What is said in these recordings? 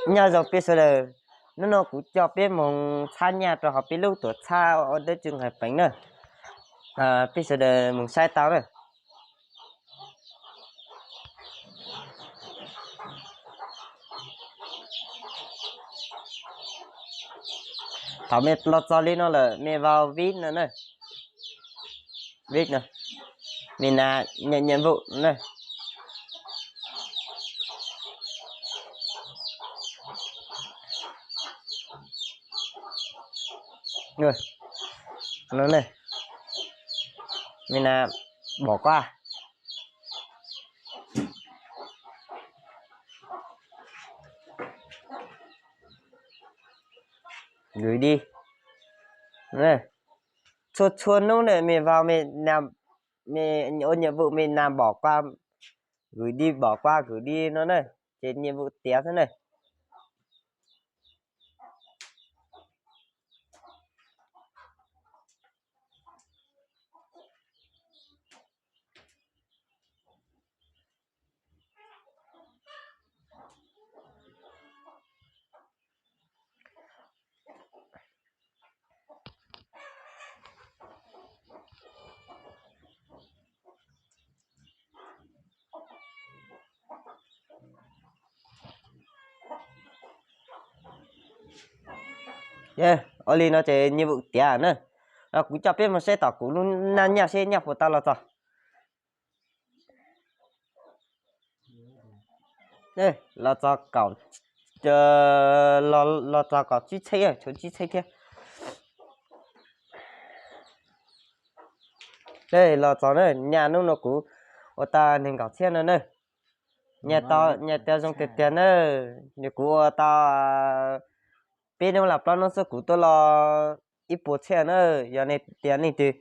Nyob zoo peb sawv daws, hnub no kuv coj peb moog txhab nyaj rau hauv peb lub tuam txhab ua dawb tsw nqhis peev na. Peb sawv daws moog saib tau na. Thaum mej los txog li no lawm mej vào vis no na. Vis no, mej nab nhận nhiệm vụ na. Mej nab bỏ qua, gửi đi. Txhua txhua hnub na mej vào mej ua nhiệm vụ mej nab bỏ qua, gửi đi, bỏ qua, gửi đi no na, ces nhiệm vụ tiav xwb na. Ua li no ces nhiệm vụ tiav na. Kuv coj peb moog saib tom kuv lub nab nyaj seb nyaj puas tau los txog. Los txog kaum, los txog kaum tsib txheeb, tshuav tsib txheeb thiab. Los txog na, nyaj hnub no kuv ua tau neeg nkaum txhiab no na. Nyaj tau zoo tiag tiag na. Nws kuv ua tau peb hnub los plaub hnub xwb kuv tuaj los ib puas txhiab na. Yog nej tias leej twg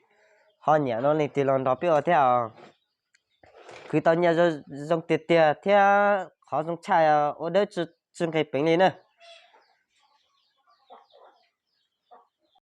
ho nyiam no leej twg los nrog peb ua thiab os. Khwv tau nyaj zoo tiag tiag thiab qhov zoo tshaj ua dawb tsw nqhis peev li na.